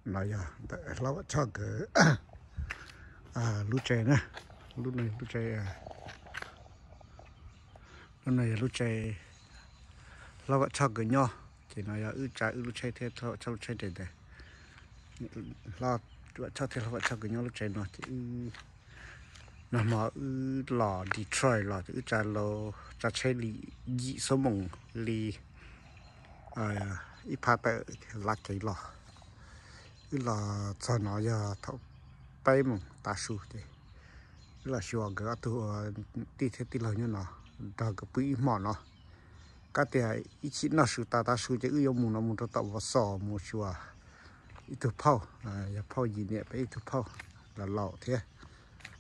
No yog ntawm Hlob Vam Tshoj nkawd lub tsev na. Lub no lub tsev, lub no yog lub tsev Hlob Vam Tshoj nkawd nyob. Ces no yog wb tsa wb lub tsheb thiab Hlob Vam Tshoj lub tsheb tes ntawd. Hlob Vam Tshoj thiab Hlob Vam Tshoj nkawd nyob lub tsev no ces wb nag hmo wb los Detroit los ces wb tsa, tsa tsheb li yim xuab moos li ib phab tawm lav kev los. Wb los txog no yog thaum peb moos tav su ces wb los xyuas nkawd ob tug tij thiab tij laug nyob no, nrog nkawd pw ib hmos no. Kab tias ib chim noj su tas tav su ces wb yuav mus no mus rau tom Vauxhall mus xyuas ib tug phauj, yog phauj Yim Niam peb ib tug phauj laus laus thiab,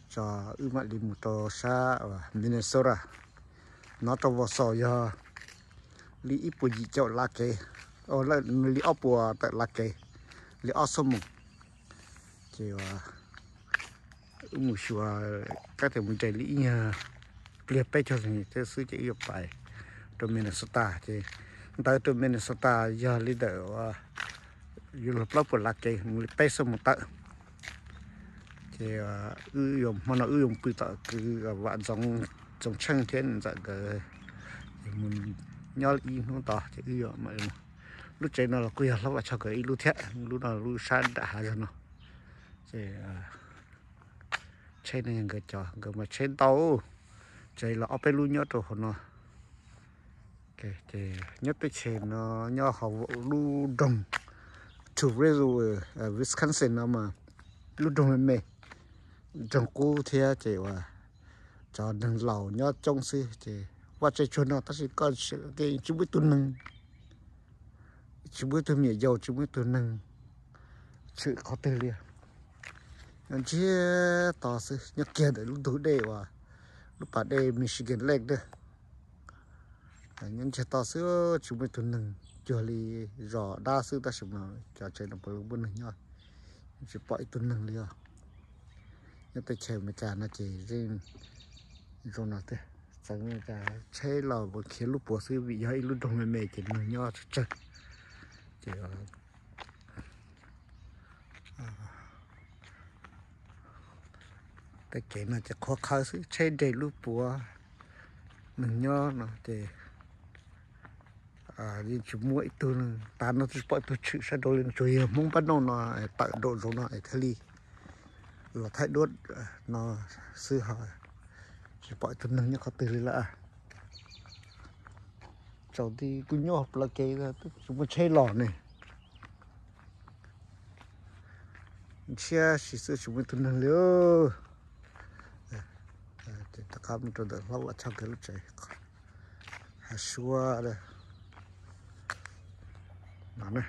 tso wb mam li mus rau sab Minnesota. No rau Vauxhall yog li ib puas yim caum lav kev, li ob puas tawm lav kev, li ob xuab moos. Ces wb mus xyuas, kab tias mus nres li ib nyuag pliag peb caug xwb ces wb yuav pais rau Minnesota. Ces ntawd rau Minnesota yog li ntawm yuav luag plaub puas lav kev mus li peb xuab moos tawm. Ces wb yuav, hmo no wb yuav pw tom kwv Vam Ntxoov Tsheej thiab ntxawm nkawd, ces mus nyob ib hnub tos ces wb yuav mam li mus. Lub tsev no los kuj yog Hlob Vam Tshoj nkawd ib lub thiab, lub no lub sab nram hav zoov no. Ces tsheb no yog nkawd cov, nkawd mas tsheb ntau, tsev los ob peb lub nyob rau hauv no. Ces nyob teb chaws no, nyob hauv lub nroog Two River, Wisconsin no mas lub nroog me me, nroog qub thiab ces uas cov neeg laus nyob coob xwb ces vaj tse tsuag no tab sis koj tsis muaj ib tug neeg, tsis muaj ib tug me nyuam yaus, tsis muaj ib tug neeg tshwm qhov twg li. Nyob ntsiag to xwb, nyob kiag ntawm lub ntug dej uas lub pas dej Michigan Lake na. Nyob ntsiag to xwb, tsis muaj ib tug neeg, cuag li zos dab xwb tab sis mas cov tsev no puav leej muaj neeg nyob, tsis pom ib tug neeg li os. Nyob teb chaws Amelikas no ces yeej zoo no tiag, txeev cas tsheb los khiav lub puav xwb vim yog ib lub nroog me me ces neeg nyob tsawg tsawg. Ces tej kev no ces qhuav qhawv xwb, tsheb nres lub puav, neeg nyob no ces yeej tsis muaj ib tug, tav no tsis pom ib tug tshwm sab nraud li, tsuas yog Hmoob Npab Nauj no tawm nraum zoov no es thiaj li los thaij duab no xwb, ho tsis pom ib tug neeg nyob qhov twg li lawm. Tsaus nti kuj nyob hauv plawv kev, tsis muaj tsheb los ne. Ntshiab si xwb tsis muaj ib tug neeg li. Ces rov qab mus rau ntawm Hlob Vam Tshoj nkawd lub tsev, hav suab no.